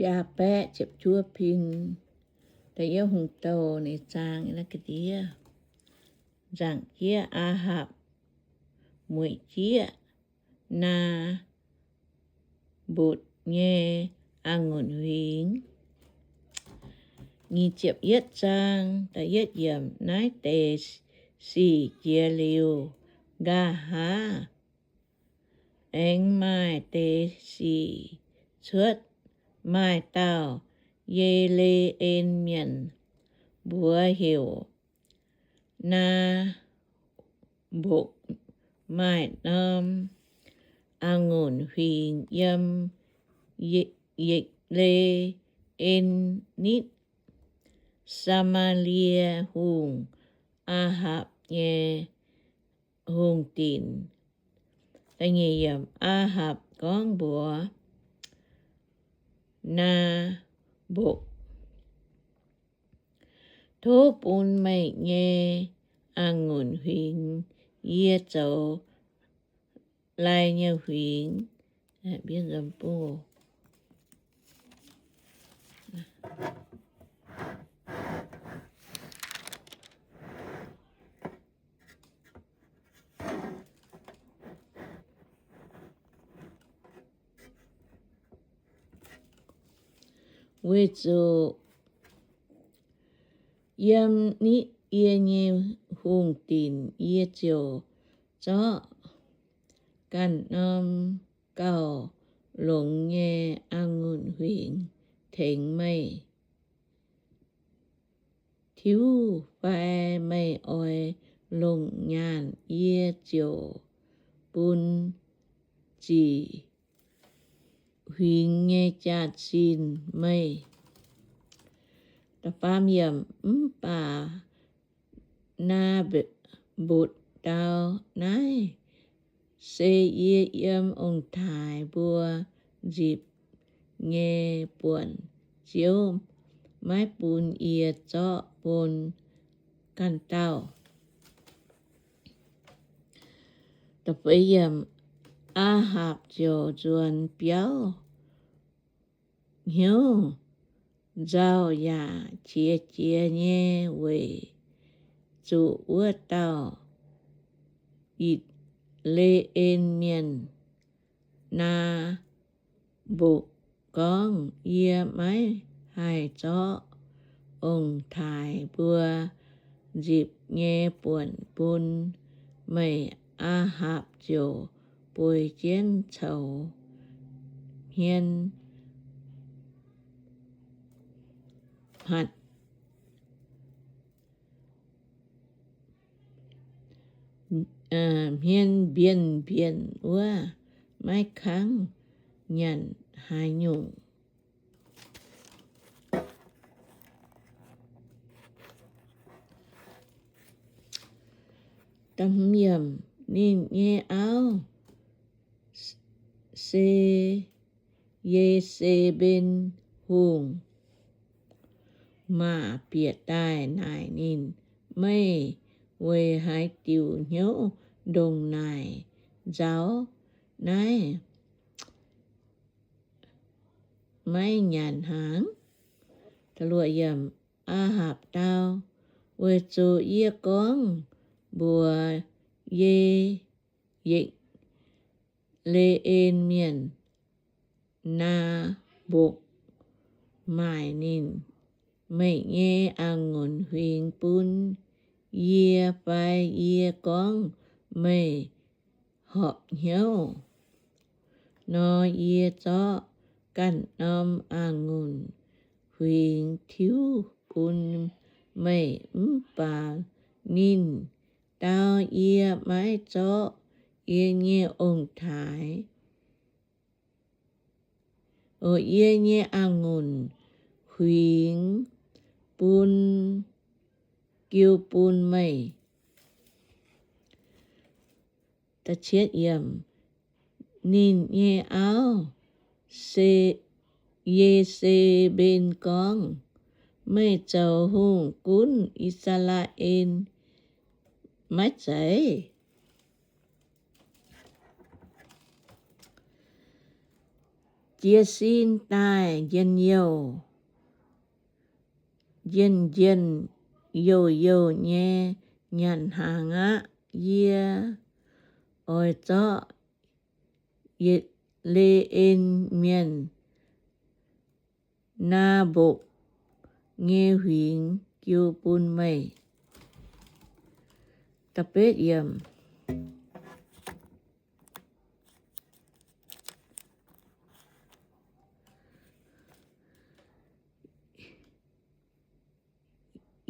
biaa baeqv ziepc juov pin, da'yietv hungh douh ninh zaang ga'ndiev. Nzaangc jieqv Aa^hapc mueic jieqv Naa^mbotc nyei a'ngunc huingx. Nyic ziepc yietv zaang, da'yietv yiemc. Naaiv deix sic jiex liuz, nqa'haav aengx maaih deix sic cuotv. Maaih dauh Ye^le^en Mienh, mbuox heuc Naa^mbotc, maaih norm a'ngunc huingx yiem Ye^le^en nitv, Saa^maa^lie Hungh, Aa^hapc nyei hungh dinc. Aa^hapc gorngv mbuox Naa^mbotc, Tov bun meih nyei a'ngunc huingx yie zoux lai nyei huingx. Weic zuqc yiem nitv yie nyei hungh dinc yie ziouc zorqv ganh norm gauh longx nyei a'ngunc huingx tengx meih tiuv, fai meih oix longc nyaanh, yie ziouc bun ziqc huingx nyei jaax-zinh meih. Mv baac Naa^mbotc dau, Naaiv se yie yiem ong-taaix mbuo nzipc nyei buonc. Ziouv maiv bun yie zorqv bun ganh dauh. Aa^hapc ziouc nzuonx biauv hnyouv nzauh yaac qiex jiez nyei, weic zuqc wuov dauh Yitc^lee^en Mienh, Naa^mbotc, gorngv, Yie maiv haih zorqv ong-taaix mbuo nzipc nyei buonc bun meih. Aa^hapc ziouc bueix jienv coux hmien hmien mbienh mbienh wuov, maiv kangv nyanc haaix nyungc. Ninh nyei auv, Se, Ye^se^mben Hungh, maac bieqc daaih naaic ninh, Meih weic haaix diuc hnyouv ndongc naaic nzauh? Naaiv maiv nyanc hnaangx. Aa^hapc dau, Weic zuqc yie gorngv mbuox Ye, Yitc^lee^en Mienh, Naa^mbotc, maaic ninh, Meih nyei a'ngunc huingx bun yie fai? Yie gorngv meih horpc hnyouv nor, yie zorqv ganh norm a'ngunc huingx tiuv bun meih. Mv baac ninh dau, Yie maiv zorqv yie nyei ong-taaix, yie nyei a'ngunc huingx bun, jiu bun meih. Ninh nyei auv, Ye^se^mben, gorngv, Meih zoux hungh gunv I^saa^laa^en maiv zeiz? jiez sin daaih njien-youh, njien-njien youh youh nyei nyanc hnaangx aqv. Yie oix zorqv Ye^le^en Mienh, Naa^mbotc nyei huingx jiu bun meih.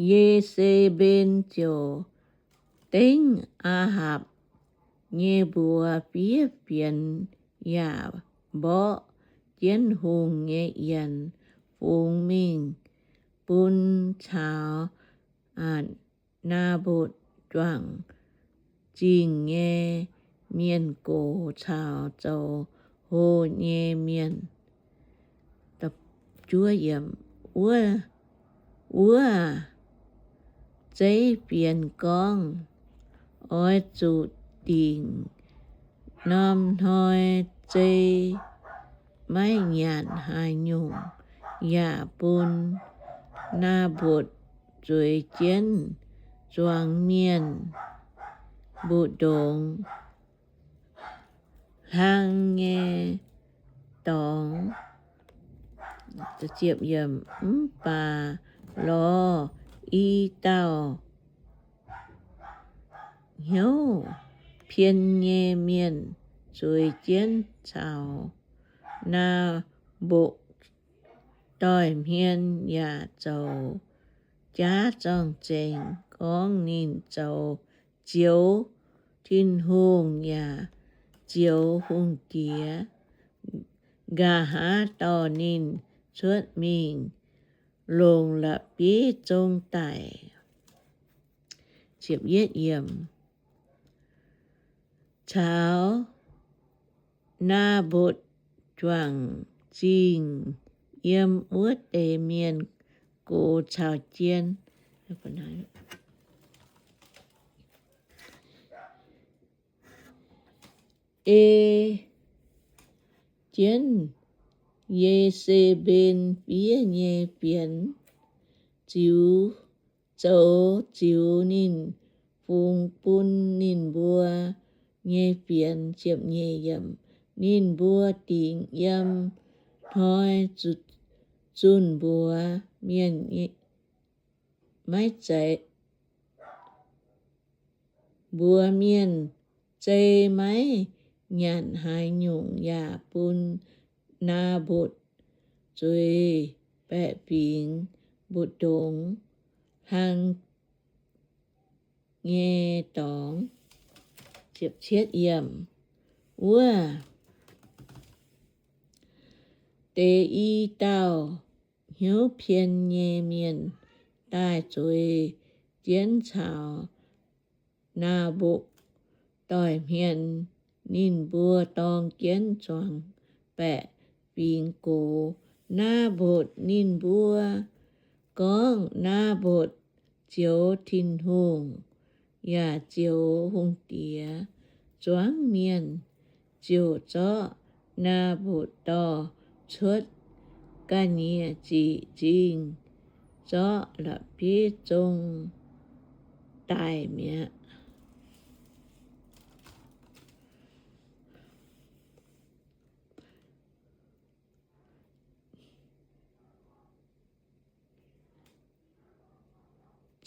Ye^se^mben ziouc dengv Aa^hapc nyei mbuox fiev fienx yaac mborqv jienv hungh nyei yienx fungx mingh bun caux Naa^mbotc juangc zingh nyei mienh gox caux zoux hlo nyei mienh. Wuov, wuov zeiv fienx gorngv, Oix zuqc dingc norm hnoi zei maiv nyanc haaix nyungc, yaac bun Naa^mbotc zueiz jienv zuangx mienh mbu'ndongx hlang nyei dorngx. Mv baac lorz i dauh hnyouv pien nyei mienh zueiz jienv caux Naa^mbotc doix-hmien yaac zoux jaav zorng-zengx gorngv ninh zoux zioux Tin-Hungh yaac zioux hungh diex. Nqa'haav dorh ninh cuotv mingh longc la'bieiv zong daic, caux Naa^mbotc juangc zingh yiem wuov deix mienh gox caux jien. Ei jienv Ye^se^mben fiev nyei fienx ziux, zoux ziux ninh fungx bun ninh mbuo nyei fienx. Ninh mbuo dingc yiem hnoi zunh mbuox mienh, maiv zeiz, mbuox mienh zei maiv nyanc haaix nyungc, yaac bun Naa^mbotc zueiz baeqc fingx mbu'ndongx hlang nyei dorngx. Wuov deix i dauh hnyouv pien nyei mienh daaih zueiz jienv caux Naa^mbotc doix-hmien. Ninh mbuo dorng jienv zuangx baeqc fingx gox Naa^mbotc. Ninh mbuo gorngv, Naa^mbotc zioux Tin-Hungh yaac zioux hungh diex zuangx mienh, ziouc zorqv Naa^mbotc dorh cuotv ga'nyiec ziqc zingh, zorqv la'bieiv zong daic mi'aqv.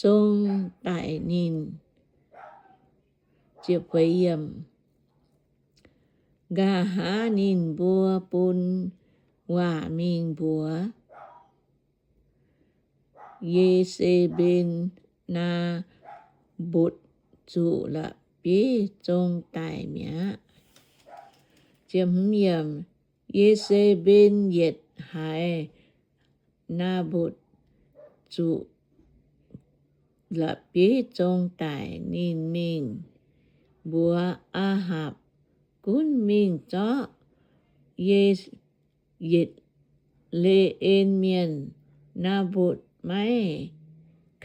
Zong daic ninh. Nqa'haav ninh mbuo bun waac mingh mbuox Ye^se^mben, Naa^mbotc zuqc la'bieiv zong daic mi'aqv. Ye^se^mben yietc haiz Naa^mbotc zuqc la'bieiv zong daic, ninh mingh mbuox Aa^hapc gunv mingh zorqv Ye Ye^le^en Mienh, Naa^mbotc maiv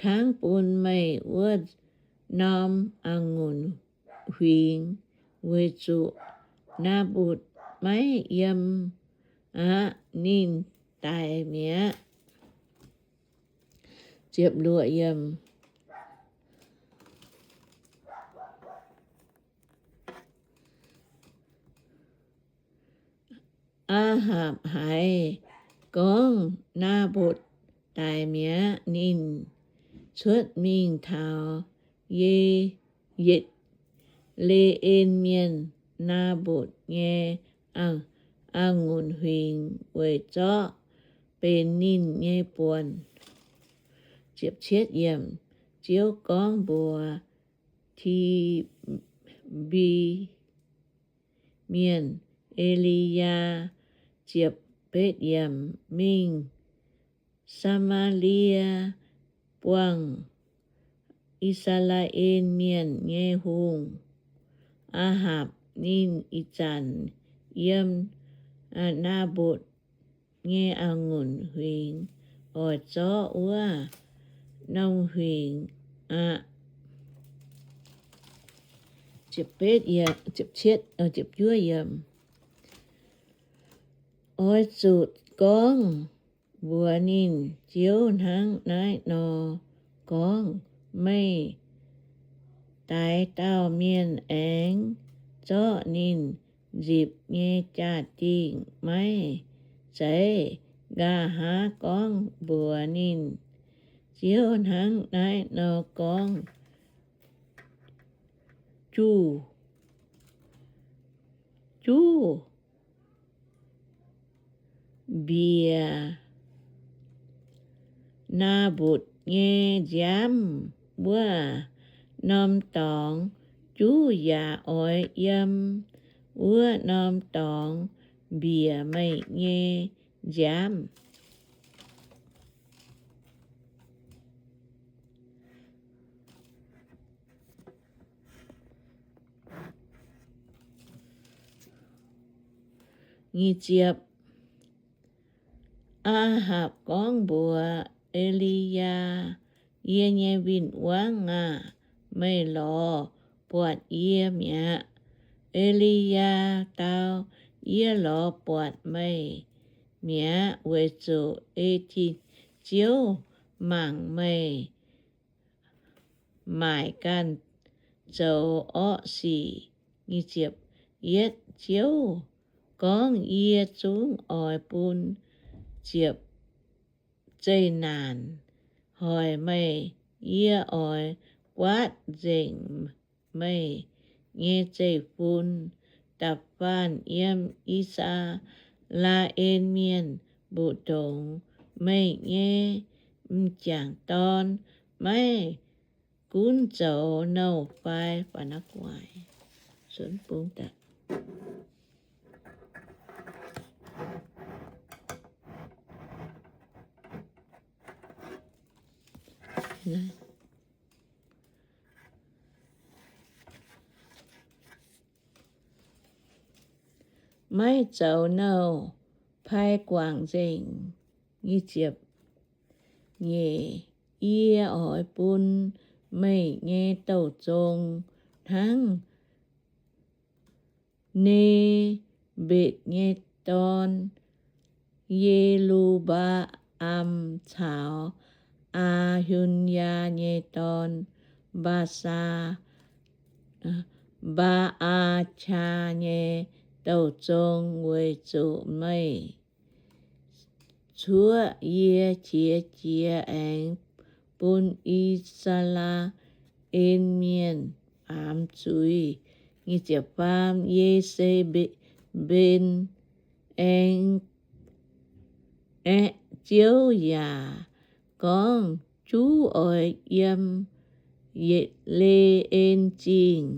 kangv bun meih wuov norm a'ngunc huingx, weic zuqc Naa^mbotc maiv yiem aqv, ninh daic mi'aqv. Aa^hapc haiz gorngv Naa^mbotc daic mi'aqv, ninh cuotv mingh taux Ye, Ye^le^en Mienh, Naa^mbotc nyei a'ngunc huingx weic zorqv benx ninh nyei buonc. Ziouv gorngv mbuox Ti^mbi Mienh, E^li^yaa, ziepc betv yiemc, mingh Saa^maa^lie buangh I^saa^laa^en Mienh nyei hungh, Aa^hapc. Ninh ih zanc yiem Naa^mbotc nyei a'ngunc huingx oix zorqv wuov norm huingx aqv. Oix zuqc gorngv mbuox ninh, Ziouv hnangv naaiv nor gorngv, Meih daix dauh mienh aengx zorqv ninh nzipc nyei jaa-dingh maiv zeiz? Nqa'haav gorngv mbuox ninh, Ziouv hnangv naaiv nor gorngv, Juv, juv mbiec Naa^mbotc nyei nziaamv wuov norm dorngx, juv yaac oix yiem wuov norm dorngx mbiec meih nyei nziaamv. Aa^hapc gorngv mbuox E^li^yaa, Yie nyei win-wangv aah! Meih lorz buatc yie mi'aqv. E^li^yaa dau, Yie lorz buatc meih mi'aqv, weic zuqc ei tin Ziouv mangc meih maaic ganh zoux orqv sic. Yietv Ziouv gorngv, Yie zungv oix bun ziepc zeqc naanc hoic meih. Yie oix guaatv nzengc meih nyei zeiv-fun, da'faanh yiem I^saa^laa^en Mienh mbu'ndongx. Meih nyei m'jangc dorn maiv gunv zoux nouh fai maiv zoux nouh fai guangc nzengc. Yie oix bun meih nyei douh zong hnangv Nebetc nyei dorn, Ye^lu^mbaa^am, caux Aa^hun^yaa nyei dorn, Mbaa^saa, Mbaa^aa^qaa nyei douh zong, weic zuqc meih cuoqv yie qiex jiez aengx bun I^saa^laa^en Mienh baamz zuiz. Ye^se^mben aengx aeqv, Ziouv yaac gorngv, Juv oix yiem Ye^le^en Zingh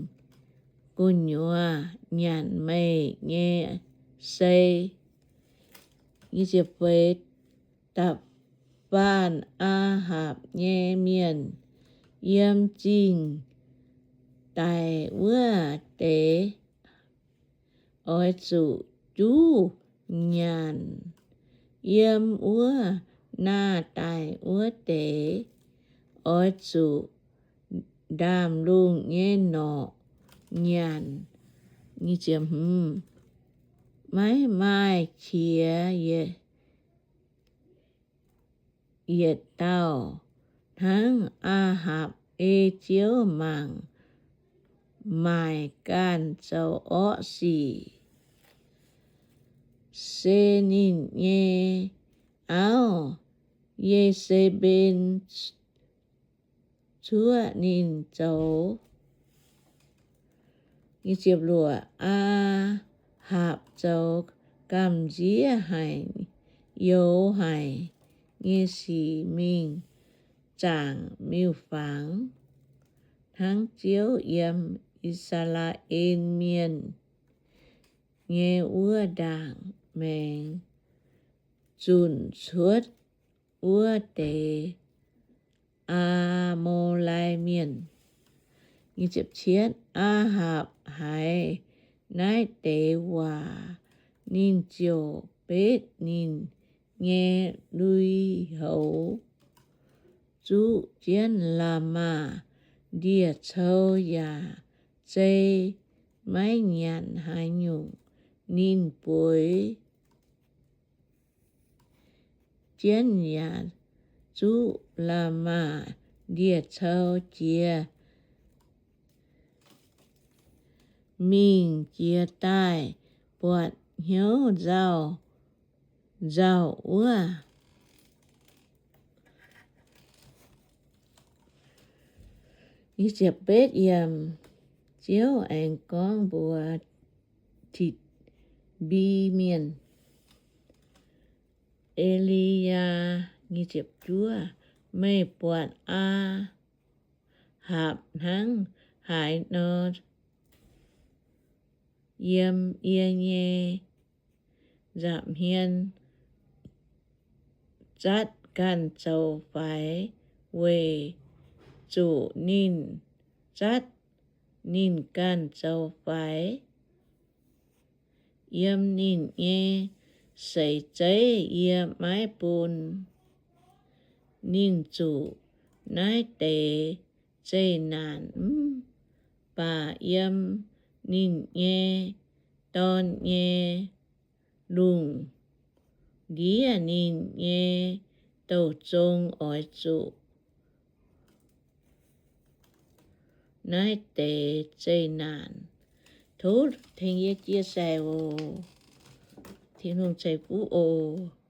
gu'nyuoz nyanc meih nyei sei. Da'faanh Aa^hapc nyei mienh yiem zingh daic wuov deix oix zuqc juv nyanc. Yiem wuov naah daic wuov deix oix zuqc ndaamv-lungh nyei norqc nyanc. maiv maaih qiex yietc dauh hnangv. Aa^hapc ei Ziouv mangc maaic ganh zoux orqv sic, se ninh nyei auv, Ye^se^mben, cuoqv ninh zoux. Aa^hapc zoux gamh nziev haic, youx haic nyei sic mingh zaangc miuc-fangx hnangv Ziouv yiem I^saa^laa^en Mienh nyei wuov ndaangc maengx zunc cuotv wuov deix Aa^mo^lai Mienh. Aa^hapc haiz naaiv deix waac, ninh ziouc betv ninh nyei lui-houx, zuqv jienv Laa^maah Ndie-Cou yaac zei maiv nyanc haaix nyungc. Ninh bueix jienv yaac zuqv Laa^maah Ndie-Cou jiex mingh jiex daaih buatc hnyouv nzauh nzauh wuov. Ziouv aengx gorngv mbuox Ti^bi Mienh, E^li^yaa, meih buatc Aa^hapc hnangv haaix nor yiem yie nyei nza'hmien zatv ganh zoux faix? Weic zuqc ninh zatv ninh ganh zoux faix. Yiem ninh nyei seix zeiv yie maiv bun ninh zuqc naaiv deix zeqc naanc, mv baac yiem ninh nyei dorn nyei lungh ndiev ninh nyei douh zong oix zuqc naaiv deix zeqc naanc. Tov tengx yie chia sẻ oc. Tin-Hungh ceix fuqv oc.